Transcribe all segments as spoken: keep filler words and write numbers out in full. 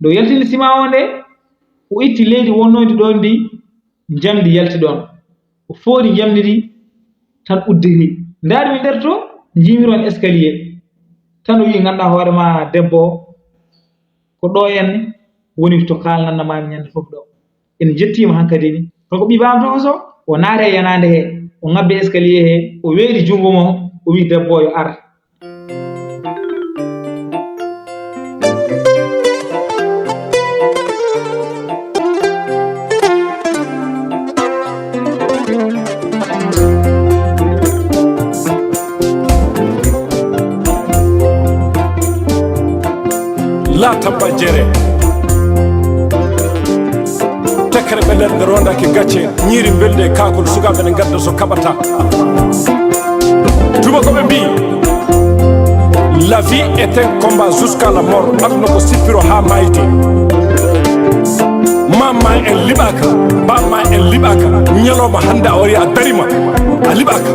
Nde o yaltini sima o nde, o itti leydi wonnoondi ɗoon ndi, njamndi yalti ɗoon. O foori njamndi ndi, tan udditi. Ndaar mi nder to, njiimi ɗoon escalier. Tan o wii, nganndaa hoore ma debbo o, ko ɗo en woni to kaalnanno maami ñande fof ɗo. En njettiima hankadi ni. Kanko ɓii baam tokoso, o naati e yanaande he, o ŋabbi escalier he, o weeɗi junngo mum, o wii debbo o yo ar. La tabba jere. Tekkere ɓe nder nde rondake gacce, ñiiri mbelde e kaakol, sukaaɓe ne ngadda so kaɓata. Tuma ko ɓe mbii, la vie est un combat jusqu'à la mort. Aduna ko sippiro haa maayde. Mamma en liɓaaka, bamma en liɓaaka. Ñalawma hannde a wari a darima, a liɓaaka.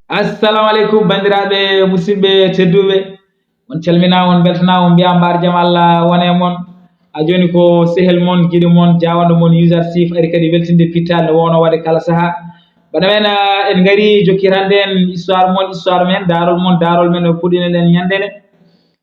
Assalamu aleykum, banndiraaɓe, musidɓe tedduɓe. On calminaama, on mbeltanaama, on mbiyaa mbaar jam Allah wona e mon. A jooni ko sehel mon, giɗo mon, jaawanɗo mon, User Sif, ari kadi weltinde pittaali no woono waɗde kala sahaa. Bana men, ah, en ngari jokkitande en histoire mon, histoire men, daarol mon, daarol men, no puɗɗino ɗen ñande ne.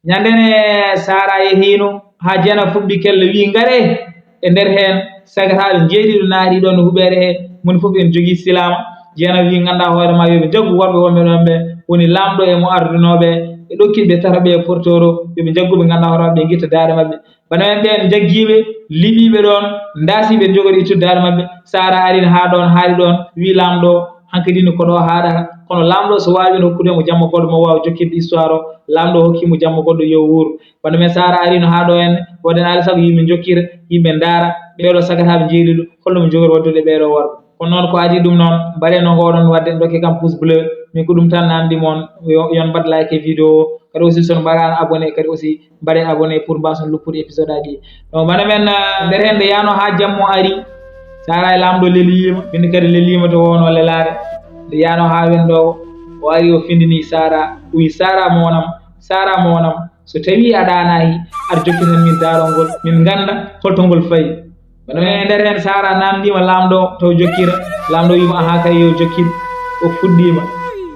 Ñande ne, Sara yehiino haa Jeena fuɗɗi kelle, wii, "Ngaree e nder heen." Sagataaɓe njeeɗiɗo naati ɗoon e huɓeere he, moni fof en jogii silaama. Jeena wii, "Nganndaa hoore ma, yo ɓe njaggu worɓe wonɓe ɗoon ɓe, woni laamɗo e mo ardunooɓe, ɓe ɗokki ɓe tata ɓe portoro, yo ɓe njaggu ɓe, nganndaa hoore maɓɓe, ɓe ngitta daade maɓɓe." Bana men ɓeen njaggiiɓe, liɓiiɓe ɗoon, ndaasiiɓe njogori ittude daade maɓɓe. Sara arin haa ɗoon, haali ɗoon, wii laamɗo, "Hankadi ne ko ɗo haaɗata, kono laamɗo so waawi no hokkude mo jamma goɗɗo mo waawa jokkirde histoire o, laamɗo hokki mo jamma goɗɗo yo wuur." Bana men Sara arino haa ɗo en, waɗen alaa sago yimɓe njokkira, yimɓe ndaara, ɓeeɗo sagataaɓe njeeɗiɗo, holno mo njogori waɗdude ɓeeɗo worɓe. Kono noon ko adii ɗum noon, mbaɗee no ngoɗon waɗde, dokke kam pouce bleu, min ko ɗum tan namdi mon, yo, yon mbaɗ like e vidéo o, kadi aussi so on mbaɗaano abonné, kadi aussi mbaɗee abonné pour mbaason loppude épisode aji ɗi. Donc bana men, ah, nder heen nde yaano haa jammo ari, Sara e laamɗo leliima, min kadi leliima to woono lelaare. Nde yaano haa wendo o, o ari o findini Sara, o wi, "Sara mo wonam, Sara mo wonam." So tawii a ɗaanaahi, aɗa jokkitan min daarol ngol, min ngannda hol to ngol fayi. Kono e nder heen, Sara naamndiima laamɗo taw jokkira, laamɗo wiima, "Ahaa kay, yo jokkir." O fuɗɗiima.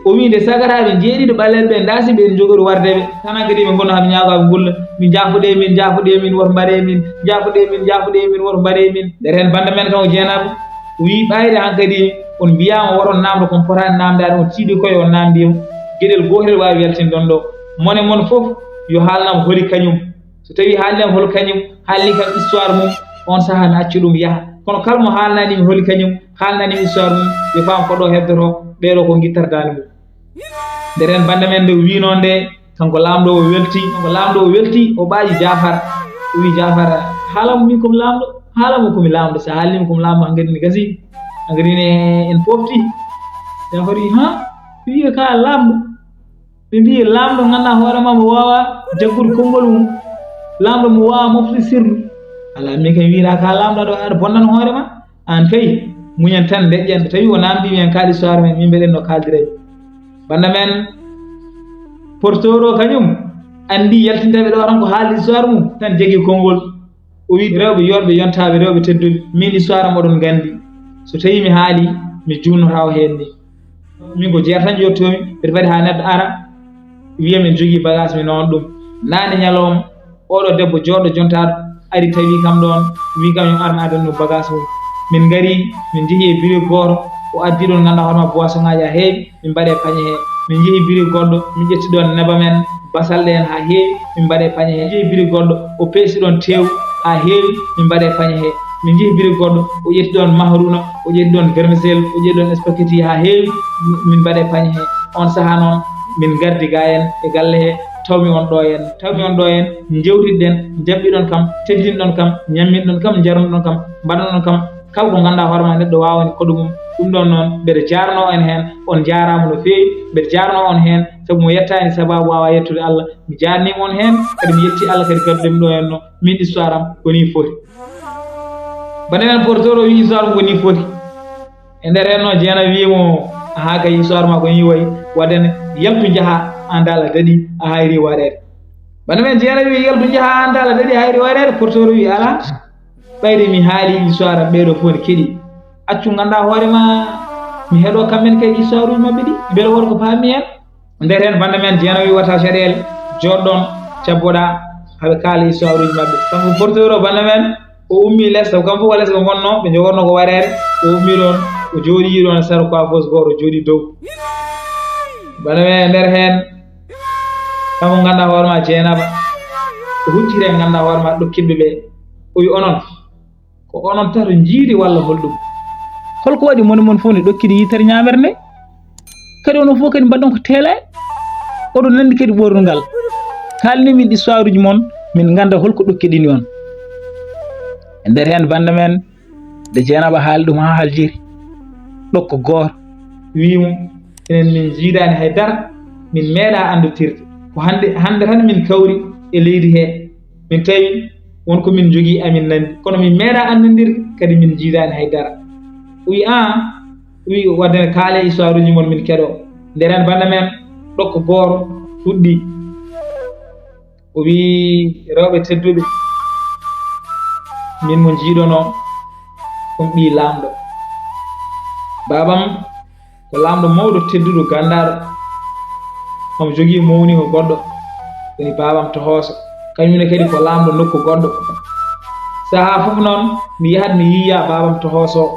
O wii, nde sagataaɓe njeeɗiɗo ɓaleeɓe ɓe ndaasi ɓe njogori warde ɓe, tan hankadi ɓe ngoni haa ɓe ñaago haa ɓe ngulla, "Min njaafuɗe min, njaafuɗe min, woto mbaɗe min, njaafuɗe min, njaafuɗe min, woto mbaɗe min." Nder heen bannda men kam o Jeenaba wii, ɓayde hankadi on mbiyaama woton naamndo ko on potaani naamndaade, on tiiɗi koye on naamndiima. Geɗel gootel waawi yaltinde on ɗo. Mone mon fof yo haalnam holi kañum. So tawii haalnii am hol kañum, haalnii kam histoire mum, on sahaa mi acca ɗum yaha. Kono kala mo haalnaani mi holi kañum, haalnaani mi histoire mum, yo faam ko ɗo heddotoo, ɓeeɗo ko ngittardaani mum. Nder heen bannda men nde wiinoo nde, kanko laamɗo o welti, kanko laamɗo o welti, o ɓaaƴi Jaafar. O wii Jaafar, "Haala mo min ko mi laamɗo, haala mo ko mi laamɗo, so a haalnii mi ko mi laamɗo, hankadi ne gasii, hankadi ne en poftii." Jaafar wii, "Haa, wii ka laamɗo." Ɓe mbii, "Laamɗo nganndaa hoore ma mo waawa jaggude konngol mum. Laamɗo mo waawa moftude sirlu." Alaa, min kam wiiraa ka laamɗo aɗa, aɗa bonnana hoore ma. Aan kay, muñen tan, ndeƴƴen. So tawii o naamndii mi en kaali histoire men, min mbeɗen no kaaldiray. Bannda men, porteur o kañum, anndi yaltintaɓe ɗo tan ko haalde histoire mum, tan jaggi konngol. O wii, "Rewɓe yooɗɓe, yontaaɓe, rewɓe tedduɓe, min histoire am oɗon nganndi. So tawii mi haali, mi juutnotaako heen ni. Min ko jeer tan njottoomi, mbeɗa fadi haa neɗɗo ara, wiya min jogii bagage, mi noon ɗum. Naane ñalawma, oɗo debbo jooɗɗo jontaaɗo ari tawi kam ɗoon, wii kam yo ar mi addan ɗum bagage mum. Min ngari, min njehi e birig gooto, o addi ɗoon nganndaa hoore ma boisson ŋaaji haa heewi, min mbaɗi e pañe hee. Min njehi birig goɗɗo, min ƴetti ɗoon nebam en, basal ɗe en haa heewi, min mbaɗi e pañe hee. Min njehi birig goɗɗo, o peesi ɗoon teew haa heewi, min mbaɗi e pañe hee. Min njehi birig goɗɗo, o ƴetti ɗoon maharuuna, o ƴetti ɗoon vermicelle, o ƴetti ɗoon spaghetti haa heewi, min mbaɗi e pañe hee. On sahaa noon, min ngardi gaa en e galle hee, tawmi on ɗo en, tawmi on ɗo en, njewtiɗen, njaɓɓiɗon kam, teddinɗon kam, ñamminɗon kam, njarnuɗon kam, mbaɗanɗon kam kala ko nganndaa hoore ma neɗɗo waawani koɗo mum. Ɗum ɗoon noon, mbeɗa jaarnoo on heen, on njaaraama no feewi, mbeɗa jaarnoo on heen, sabu mo yettaani sabaabu waawaa yettude Allah. Mi jaarniima on heen, kadi mi yetti Allah kadi gadduɗo mi ɗo heen no, min histoire am ko nii foti. Bannda men porteur o wii histoire am ko nii foti. E nder heen noon, Jeena wii mo, "Ahaa kay, histoire ma ko nii wayi, waɗde ne, yaltu njahaa, aan daal a daɗii, a haayri waɗeede." Bana men Jeena wi yaltu njaha an dala daɗi hayri wareede, porteur wi ala. Ɓayri mi haali histoire am ɓeeɗo fof ne keɗi. Accu nganndaa hoore ma mi heɗo kamɓe ne kay histoire uji maɓɓe ɗi. Mbele won ko paami heen? Nder heen bannda men Jeena wi wata caɗeele, jooɗɗon cabboɗa haɓe kaala histoire uji maɓɓe. Kanko porteur o bannda men o ummi les taw kamɓe fof ko les ɓe ngonno ɓe jogorno ko wareede. O ummi ɗoon o jooɗi ɗoon e sara coiffeuse gooto o jooɗi dow. Bannda men e nder heen kanko nganndaa hoore ma Jeenaba o hucciti e nganndaa hoore ma ɗokkiɓe ɓe o wi onon ko onon tato njiidi walla holɗum? Holko waɗi moni mon fof ne ɗokkidi yitere ñaamere nde? Kadi onon fof kadi mbaɗɗon ko teelaani. Oɗon nanndi kadi ɓoornungal. Kaalni min histoire uji mon min ngannda holko ɗokkidini on. E nder heen bannda men nde Jeenaba haali ɗum haa haljiri ɗokko gooto wii mo enen min njiidaani hay dara, min meeɗa anndotirde. Ko hannde hannde tan min kawri e leydi hee. Min tawi won ko min njogii amin nanndi kono min meeɗa anndondirde kadi min njiidaani hay dara. O wi aan o wi waɗde ne kaale histoire uji mon min keɗo. Nder heen bannda men ɗokko gooto fuɗɗi o wi rewɓe tedduɓe min mo njiiɗonoo on ɓii laamɗo. Baabam ko laamɗo mawɗo tedduɗo ganndaaɗo. Omo jogii mawni ko goɗɗo woni baabam tohooso. Kañum ne kadi ko laamɗo nokku goɗɗo. Sahaa fof noon mi yahat mi yiya baabam tohooso.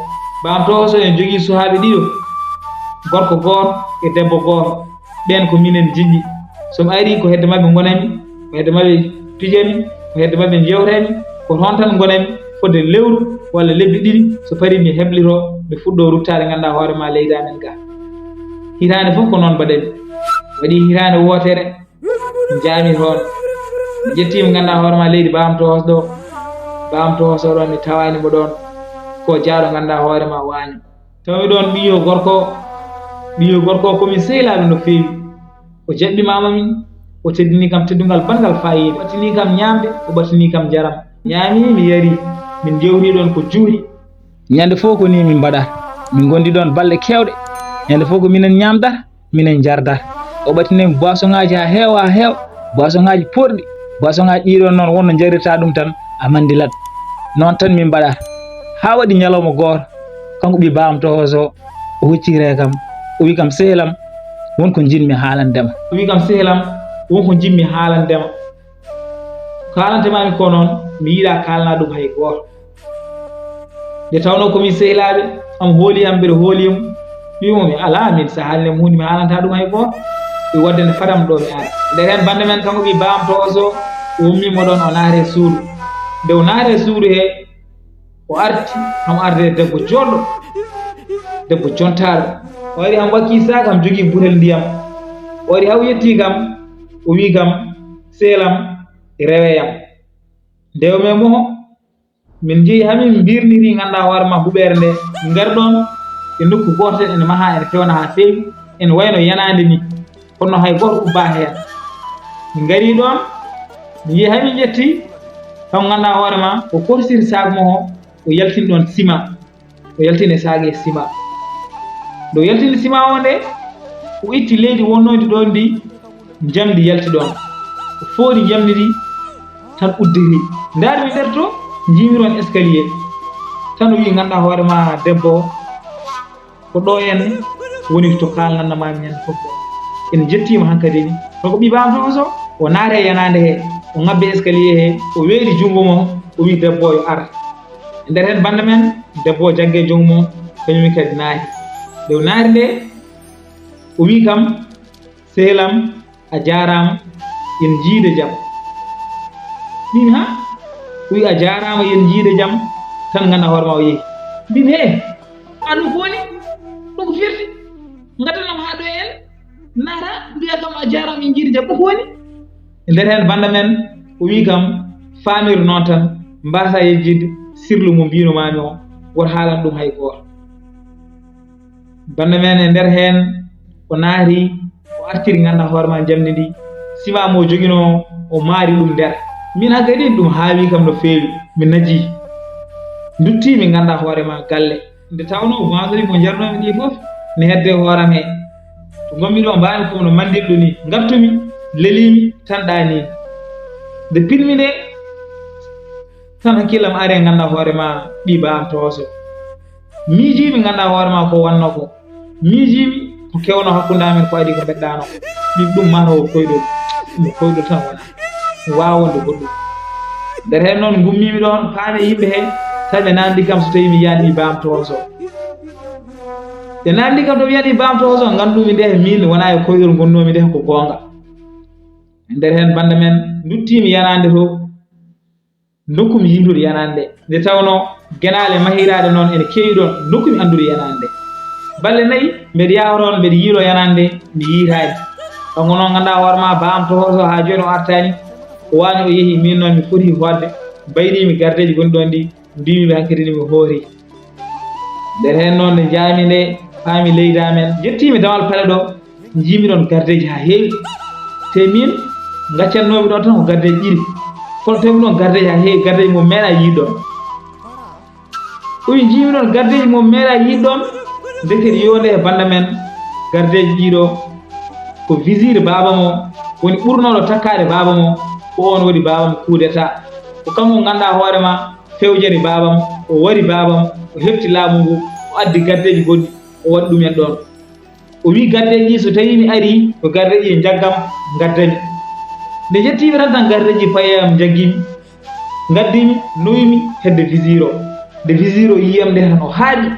Baabam tohooso ene jogii suhaaɓe ɗiɗo, gorko gooto e debbo gooto. Ɓeen ko minen jiɗɗi. So mi arii ko hedde maɓɓe ngonanmi, ko hedde maɓɓe pijami, ko hedde maɓɓe njewtami, ko toon tan ngonanmi fodde lewru walla lebbi ɗiɗi. So parii mi heblito mi fuɗɗo ruttaade nganndaa hoore ma leydi amen ga. Hitaande fof ko noon mbaɗanmi. Waɗi hitaande wootere njaami toon mi ƴettiima nganndaa hoore ma leydi baamto hosɗo. Baamto hosɗo ɗoon mi tawaani mo ɗoon ko jaaɗo nganndaa hoore ma waaño. Tawi ɗoon ɓiyo gorko ɓiyo gorko komin sehilaaɓe no feewi. O jaɓɓimaama min o teddini kam teddungal banngal faayiida o ɓattini kam ñaamde o ɓattini kam njaram. Ñaami mi yari min njewti ɗoon ko juuri. Ñande fof ko ni min mbaɗata min ngondi ɗoon balɗe keewɗe. Ñande fof ko minen ñaamdata minen njardata. O ɓattini min boisonŋaaji haa heewa haa heewa, boisonŋaaji porɗi. Boisonŋaaji ɗiɗon noon wonno njarirta ɗum tan a mandilat. Noon tan min mbaɗata haa waɗi ñalawma gooto kanko ɓii baawam tohoso o huccire kam o wi kam sehelam won ko njiɗmi haalandema. O wi kam sehelam won ko njiɗmi haalandema. Kaalantemaami ko noon mi yiɗa kaalana ɗum hay gooto. Nde tawnoo ko min sehilaaɓe am hooli am mbeɗa hooli mo. Wimo mi alaa min so haalni mo huunde mi haalanta ɗum hay gooto. Ɓe waɗde nde fadam ɗo mi ara nde heen bannde men kanko ɓii baam tohoso o ummiima ɗoon o naata e suudu. Nde o naata e suudu he o arti kam arde e debbo jooɗɗo debbo jontaaɗo. O ari kam wakki sac kam jogii butel ndiyam. O ari haa o yettii kam o wii kam seelam rewe yam. Nde o men moho min njehi haa min mbirniri nganndaa hoore ma huɓeere nde. Min ngari ɗoon e nokku gooto tan ene maha ene fewna haa feewi ene wayno yanaande ni kono hay gooto ubba heen. Min ngari ɗoon min njehi haa min ƴetti kam nganndaa hoore ma o korsiri sac moho o yaltini ɗoon sima. O yaltini e sac e sima. Nde o yaltini sima o nde o itti leydi wonnoondi ɗoon ndi njamndi yalti ɗoon. O foori njamndi ndi tan udditi. Ndaar mi nder to njiimi ɗoon escalier tan o wii nganndaa hoore ma debbo o ko ɗo en woni to kaalnanno maami ñande fof. En njettiima hankadi ni kono ko ɓii baam tohoso o naata e yanaande he o ŋabbe escalier he o weeɗi junngo mo o wii debbo o yo ar. E nder heen bannda men debbo o jagge joom mum kañum kadi naati. Nde o naati nde o wii kam sehelam a jaaraama yen njiide jam. Min ha o wii a jaaraama yen njiide jam. Tan ngannda hoore ma o yehi mbin he annu ko woni ɗum ko firti ngaddanam haa ɗo en naata mbiya kam a jaaraama yen njiide jam ɗum ko woni. E nder heen bannda men o wii kam faamir noon tan mbaasa yejjidde sirlu mo mbiino maami o woto haalan ɗum hay gooto. Bannda men e nder heen o naati o artiri ngannda hoore ma njamndi ndi sima mo joginoo o maari ɗum nder. Min hakkadi ɗum haawi kam no feewi mi naji nduttii mi ngannda hoore ma galle. Nde tawnoo boulangerie mo njarnoomi ɗii fof ne hedde hooram hee. To ngonmi ɗoo mbaawmi ko no manndirɗo nii, ngartumi leliimi tan ɗaanii. Nde pinmi nde, tan hakkillam ari e nganndaa hoore ma ɓii ba am tohoso. Miijiimi nganndaa hoore ma ko wannoo ko. Miijiimi ko kewnoo hakkunde amen ko adii ko mbeɗɗaanoo. Min ɗum mataw ko koyɗol, ɗum ko koyɗol tan wonaa. Mi waawaa wonde goɗɗum. Nder heen noon ngummiimi ɗoon, paami e yimɓe hee, tawi ɓe naamndii kam so tawii mi yiyaani ɓii ba am tohoso. Ɓe naamndii kam to mi yiyaani ɓii ba am tohoso, ngannduumi nde miin wonaa e koyɗol ngonnoomi nde ko goonga. E nder heen bannda men nduttiimi yanaande to, ndokkumi yiytude yanaande nde. Nde tawnoo genaale mahiraaɗe noon ene keewi ɗoon, ndokkumi anndude yanaande nde. Balɗe nayi, mbeɗa yaha toon, mbeɗa yiyloo yanaande nde, mi yiytaani. Kanko noon, nganndaa hoore ma, ba am tohoso haa jooni o artaani. O waani o yehi, miin noon mi foti hootde, mbayliimi gardeeji gonɗi ɗoon ɗi, mbiimi ɓe hankadi ne mi hoori. Nder heen noon nde njaami nde, paami leydi amen, njettiimi damal pale ɗo, njiimi ɗoon gardeeji haa heewi. Te miin, ngaccannoomi ɗoon tan ko gardeeji ɗiɗi. Kono tawmi ɗoon gardeeji haa heewi, gardeeji mo meeɗaa yiide ɗoon. O wi njiimi ɗoon gardeeji mo meeɗaa yiide ɗoon, ndekete yonde e bannda men, gardeeji ɗiɗo, ko visir baaba mo, woni ɓurnooɗo takkaade baaba mo, ko oon waɗi baaba mo coup d'état. Ko kanko nganndaa hoore ma, fewjani baabam, o wari baabam, o hefti laamu ngu, o addi gardeeji goɗɗi, o waɗi ɗum en ɗoon. O wii gardeeji ɗi, so tawii mi arii, ko gardeeji ɗi njaggam, ngaddami. Nde njettiimi tan, tan gardeeji payi am njaggimi, ngaddimi, nowimi hedde visir o. Nde visir o yii am nde tan o haaɗi,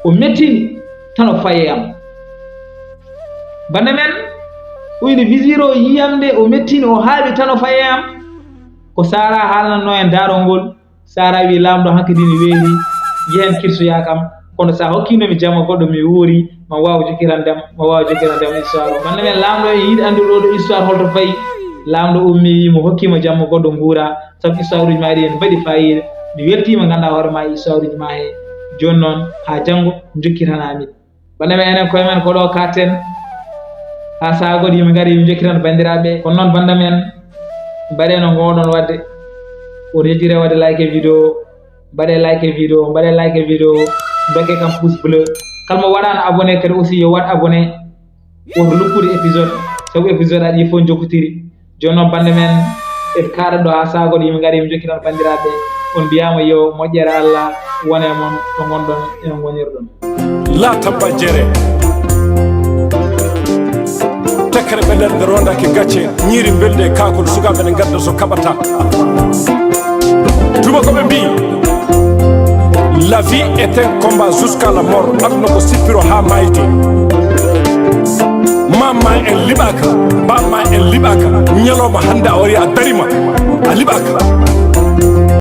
o mettini, tan o fayi e am. Bannda men, o wi nde visir o yii am nde, o mettini, o haaɗi, tan o fayi e am. Ko Sara haalnatnoo en daarol ngol. Sara wi laamɗo hankadi ne weeri, njehen kirsoyaa kam, kono so a hokkiino mi jamma goɗɗo mi wuuri, ma waaw jokkiran dem, ma waaw jokkiran dem histoire o. Bannda men laamɗo e yiɗi anndude oo ɗo histoire holto fayi. Laamɗo ummi wi mo hokkiima jamma goɗɗo nguura, sabu histoire uji maa ɗi en mbaɗi faayiida. Mi weltiima nganndaa hoore maa e histoire uji maa he. Jooni noon haa janngo njokkiranaa min. Bannda men enen koye men ko ɗo kaaɗten. Haa sahaa goɗɗo yimɓe ngari yimɓe njokkitan banndiraaɓe. Kono noon bannda men mbaɗee no ngoowɗon waɗde. On yejjire waɗde like e vidéo. Mbaɗee like e vidéo, mbaɗee like e vidéo. Ndokkee kam pouce bleu. Kala mo waɗaano abonné kadi aussi yo waɗ abonné. Woto lukkude épisode. Sabu épisode aji ɗi fof njokkotiri. Jooni noon bannde men en kaaɗa ɗo haa sahaa goɗɗo yimɓe ngari yimɓe njokkitan banndiraaɓe. On mbiyaama yo moƴƴere Allah wone e mon to ngonɗon e no ngonirɗon. Laata bajjere. Tekkere ɓe nder nde rondaaki gacce, ñiiri mbeldi e kaakol, sukaaɓe ne ngadda so kaɓata. Tuubakooɓe mbii, la vie est un combat jusqu'à la mort. Aduna ko sippiro haa maayde. Maam ma en liɓaaka, baam ma en liɓaaka. Ñalawma hannde a wari a darima, a liɓaaka.